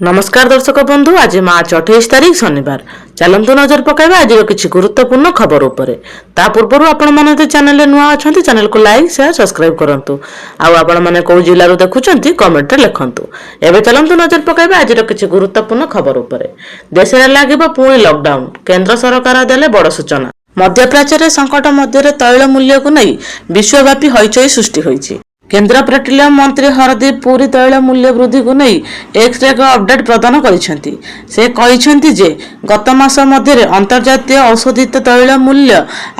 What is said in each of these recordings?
ନମସ୍କାର ଦର୍ଶକ ବନ୍ଧୁ, ଆଜି ମାର୍ଚ୍ଚ 28 ତାରିଖ, ଶନିବାର। ଚାଲନ୍ତୁ ନଜର ପକାଇବା ଆଜିର କିଛି ଗୁରୁତ୍ୱପୂର୍ଣ୍ଣ ଖବର ଉପରେ। ତା ପୂର୍ବରୁ ଆପଣମାନେ ଯଦି ଚ୍ୟାନେଲରେ ନୂଆ ଅଛନ୍ତି, ଚ୍ୟାନେଲକୁ ଲାଇକ୍, ସେୟାର, ସବସ୍କ୍ରାଇବ କରନ୍ତୁ। ଆଉ ଆପଣମାନେ କୋଉ ଜିଲ୍ଲାରୁ ଦେଖୁଛନ୍ତି, କମେଣ୍ଟରେ ଲେଖନ୍ତୁ। ଏବେ ଚାଲନ୍ତୁ ନଜର ପକାଇବା ଆଜିର କିଛି ଗୁରୁତ୍ୱପୂର୍ଣ୍ଣ ଖବର ଉପରେ। ଦେଶରେ ଲାଗିବ ପୁଣି ଲକଡାଉନ, କେନ୍ଦ୍ର ସରକାର ଦେଲେ ବଡ଼ ସୂଚନା। ମଧ୍ୟପ୍ରାଚ୍ୟରେ ସଙ୍କଟ ମଧ୍ୟରେ ତୈଳ ମୂଲ୍ୟକୁ ନେଇ ବିଶ୍ୱବ୍ୟାପୀ ହଇଚଇ ସୃଷ୍ଟି ହୋଇଛି। କେନ୍ଦ୍ର ପେଟ୍ରୋଲିୟମ ମନ୍ତ୍ରୀ ହରଦୀପ ପୁରୀ ତୈଳ ମୂଲ୍ୟ ବୃଦ୍ଧିକୁ ନେଇ ଏକ୍ସରେ ଏକ ଅପଡେଟ୍ ପ୍ରଦାନ କରିଛନ୍ତି। ସେ କହିଛନ୍ତି ଯେ ଗତ ମାସ ମଧ୍ୟରେ ଅନ୍ତର୍ଜାତୀୟ ଅଶୋଧିତ ତୈଳ ମୂଲ୍ୟ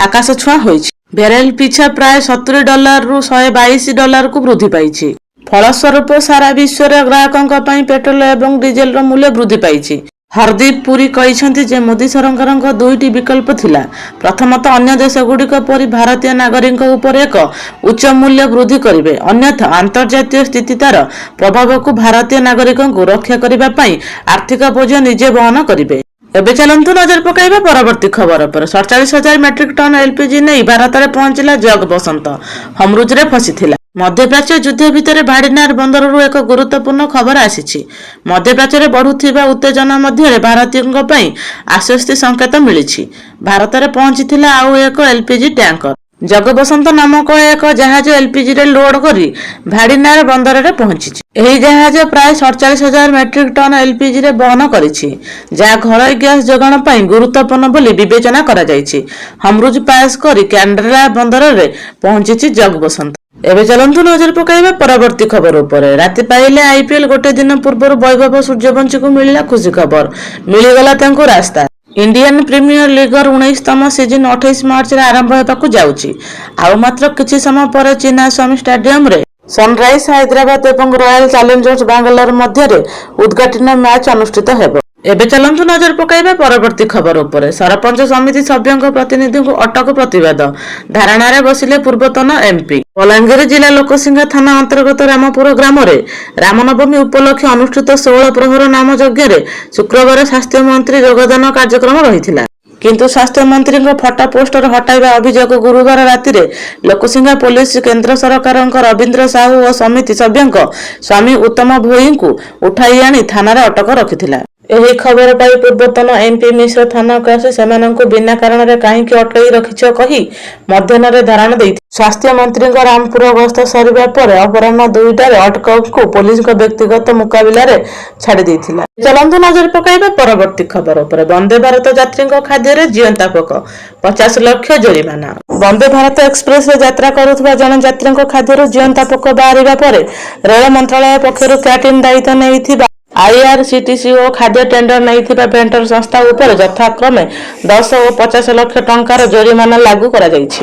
ଆକାଶଛୁଆଁ ହୋଇଛି। ବ୍ୟାରେଲ ପିଛା ପ୍ରାୟ 70 ଡଲାରରୁ 122 ଡଲାରକୁ ବୃଦ୍ଧି ପାଇଛି। ଫଳସ୍ୱରୂପ ସାରା ବିଶ୍ୱରେ ଗ୍ରାହକଙ୍କ ପାଇଁ ପେଟ୍ରୋଲ ଏବଂ ଡିଜେଲର ମୂଲ୍ୟ ବୃଦ୍ଧି ପାଇଛି। ହରଦୀପ ପୁରୀ କହିଛନ୍ତି ଯେ ମୋଦି ସରକାରଙ୍କ ଦୁଇଟି ବିକଳ୍ପ ଥିଲା। ପ୍ରଥମତଃ, ଅନ୍ୟ ଦେଶଗୁଡ଼ିକ ପରି ଭାରତୀୟ ନାଗରିକଙ୍କ ଉପରେ ଏକ ଉଚ୍ଚ ମୂଲ୍ୟ ବୃଦ୍ଧି କରିବେ, ଅନ୍ୟଥା ଅନ୍ତର୍ଜାତୀୟ ସ୍ଥିତିତାର ପ୍ରଭାବକୁ ଭାରତୀୟ ନାଗରିକଙ୍କୁ ରକ୍ଷା କରିବା ପାଇଁ ଆର୍ଥିକ ବୋଝ ନିଜେ ବହନ କରିବେ। ଏବେ ଚାଲନ୍ତୁ ନଜର ପକାଇବା ପରବର୍ତ୍ତୀ ଖବର ଉପରେ। 47,000 ମେଟ୍ରିକ ଟନ୍ ଏଲପିଜି ନେଇ ଭାରତରେ ପହଞ୍ଚିଲା ଜଗ ବସନ୍ତ, ହମରୁଜରେ ଫସିଥିଲା। ମଧ୍ୟପ୍ରାଚ୍ୟ ଯୁଦ୍ଧ ଭିତରେ ଭାଡିନାର ବନ୍ଦରରୁ ଏକ ଗୁରୁତ୍ୱପୂର୍ଣ୍ଣ ଖବର ଆସିଛି। ମଧ୍ୟପ୍ରାଚ୍ୟରେ ବଢୁଥିବା ଉତ୍ତେଜନା ମଧ୍ୟରେ ଭାରତୀୟଙ୍କ ପାଇଁ ଆଶ୍ୱସ୍ତି ସଂକେତ ମିଳିଛି। ଭାରତରେ ପହଞ୍ଚିଥିଲା ଆଉ ଏକ ଏଲପିଜି ଟ୍ୟାଙ୍କର। ଜଗବସନ୍ତ ନାମକ ଏକ ଜାହାଜ ଏଲପିଜିରେ ଲୋଡ କରି ଭାଡିନାର ବନ୍ଦରରେ ପହଞ୍ଚିଛି। ଏହି ଜାହାଜ ପ୍ରାୟ 47,000 ମେଟ୍ରିକ ଟନ୍ ଏଲପିଜିରେ ବହନ କରିଛି, ଯାହା ଘରୋଇ ଗ୍ୟାସ ଯୋଗାଣ ପାଇଁ ଗୁରୁତ୍ୱପୂର୍ଣ୍ଣ ବୋଲି ବିବେଚନା କରାଯାଇଛି। ହମରୁଜ ପାସ୍ କରି କାଣ୍ଡଲା ବନ୍ଦରରେ ପହଞ୍ଚିଛି ଜଗବସନ୍ତ। ଏବେ ଚାଲନ୍ତୁ ନଜର ପକାଇବା ପରବର୍ତ୍ତୀ ଖବର ଉପରେ। ରାତି ପାଇଲେ ଆଇପିଏଲ, ଗୋଟେ ଦିନ ପୂର୍ବରୁ ବୈଭବ ସୂର୍ଯ୍ୟବଂଶୀକୁ ମିଳିଲା ଖୁସି ଖବର, ମିଳିଗଲା ତାଙ୍କୁ ରାସ୍ତା। ଇଣ୍ଡିଆନ ପ୍ରିମିୟର ଲିଗର 19ତମ ସିଜନ 28 ମାର୍ଚ୍ଚରେ ଆରମ୍ଭ ହେବାକୁ ଯାଉଛି। ଆଉ ମାତ୍ର କିଛି ସମୟ ପରେ ଚିନ୍ନାସ୍ୱାମୀ ଷ୍ଟାଡିୟମରେ ସନରାଇଜର୍ସ ହାଇଦ୍ରାବାଦ ଏବଂ ରୟାଲ ଚ୍ୟାଲେଞ୍ଜର୍ସ ବାଙ୍ଗାଲୋର ମଧ୍ୟରେ ଉଦ୍ଘାଟନୀ ମ୍ୟାଚ୍ ଅନୁଷ୍ଠିତ ହେବ। ଏବେ ଚାଲନ୍ତୁ ନଜର ପକାଇବା ପରବର୍ତ୍ତୀ ଖବର ଉପରେ। ସରପଞ୍ଚ, ସମିତି ସଭ୍ୟଙ୍କ ପ୍ରତିନିଧିଙ୍କୁ ଅଟକ ପ୍ରତିବାଦ, ଧାରଣାରେ ବସିଲେ ପୂର୍ବତନ ଏମପି। ବଲାଙ୍ଗୀର ଜିଲ୍ଲା ଲୋକସିଂହା ଥାନା ଅନ୍ତର୍ଗତ ରାମପୁର ଗ୍ରାମରେ ରାମନବମୀ ଉପଲକ୍ଷେ ଅନୁଷ୍ଠିତ 16 ପ୍ରହର ନାମ ଯଜ୍ଞରେ ଶୁକ୍ରବାର ସ୍ୱାସ୍ଥ୍ୟମନ୍ତ୍ରୀ ଯୋଗଦାନ କାର୍ଯ୍ୟକ୍ରମ ରହିଥିଲା। କିନ୍ତୁ ସ୍ୱାସ୍ଥ୍ୟମନ୍ତ୍ରୀଙ୍କ ଫଟୋ ପୋଷ୍ଟର ହଟାଇବା ଅଭିଯୋଗ ଗୁରୁବାର ରାତିରେ ଲୋକସିଂହା ପୋଲିସ କେନ୍ଦ୍ର ସରକାରଙ୍କ ରବୀନ୍ଦ୍ର ସାହୁ ଓ ସମିତି ସଭ୍ୟଙ୍କ ସ୍ୱାମୀ ଉତ୍ତମ ଭୋଇଙ୍କୁ ଉଠାଇ ଆଣି ଥାନାରେ ଅଟକ ରଖିଥିଲା। ଏହି ଖବର ପାଇ ପୂର୍ବତନ ଏମପି ମିଶ୍ର ଥାନାକୁ ଆସି ସେମାନଙ୍କୁ ବିନା କାରଣରେ କାହିଁକି ଅଟକାଇ ରଖିଛ କହି ମଧ୍ୟାହ୍ନରେ ଧାରଣା ଦେଇଥିଲେ। ସ୍ୱାସ୍ଥ୍ୟମନ୍ତ୍ରୀଙ୍କ ରାମପୁର ଗସ୍ତ ସରିବା ପରେ ଅପରାହ୍ନ 2ଟାରେ ଅଟକଙ୍କୁ ପୋଲିସଙ୍କ ବ୍ୟକ୍ତିଗତ ମୁକାବିଲାରେ ଛାଡ଼ି ଦେଇଥିଲା। ଚାଲନ୍ତୁ ନଜର ପକାଇବା ପରବର୍ତ୍ତୀ ଖବର ଉପରେ। ବନ୍ଦେ ଭାରତ ଯାତ୍ରୀଙ୍କ ଖାଦ୍ୟରେ ଜିଅନ୍ତା ପୋକ, 50 ଲକ୍ଷ ଜୋରିମାନା। ବନ୍ଦେ ଭାରତ ଏକ୍ସପ୍ରେସରେ ଯାତ୍ରା କରୁଥିବା ଜଣେ ଯାତ୍ରୀଙ୍କ ଖାଦ୍ୟରୁ ଜିଅନ୍ତା ପୋକ ବାହାରିବା ପରେ ରେଳ ମନ୍ତ୍ରାଳୟ ପକ୍ଷରୁ କ୍ୟାଣ୍ଟିନ୍ ଦାୟିତ୍ୱ ନେଇଥିବା ଆଇଆରସିଟିସି ଓ ଖାଦ୍ୟ ଟେଣ୍ଡର ନେଇଥିବା ଭେଣ୍ଡର ସଂସ୍ଥା ଉପରେ ଯଥାକ୍ରମେ 10 ଓ 50 ଲକ୍ଷ ଟଙ୍କାର ଜୋରିମାନା ଲାଗୁ କରାଯାଇଛି।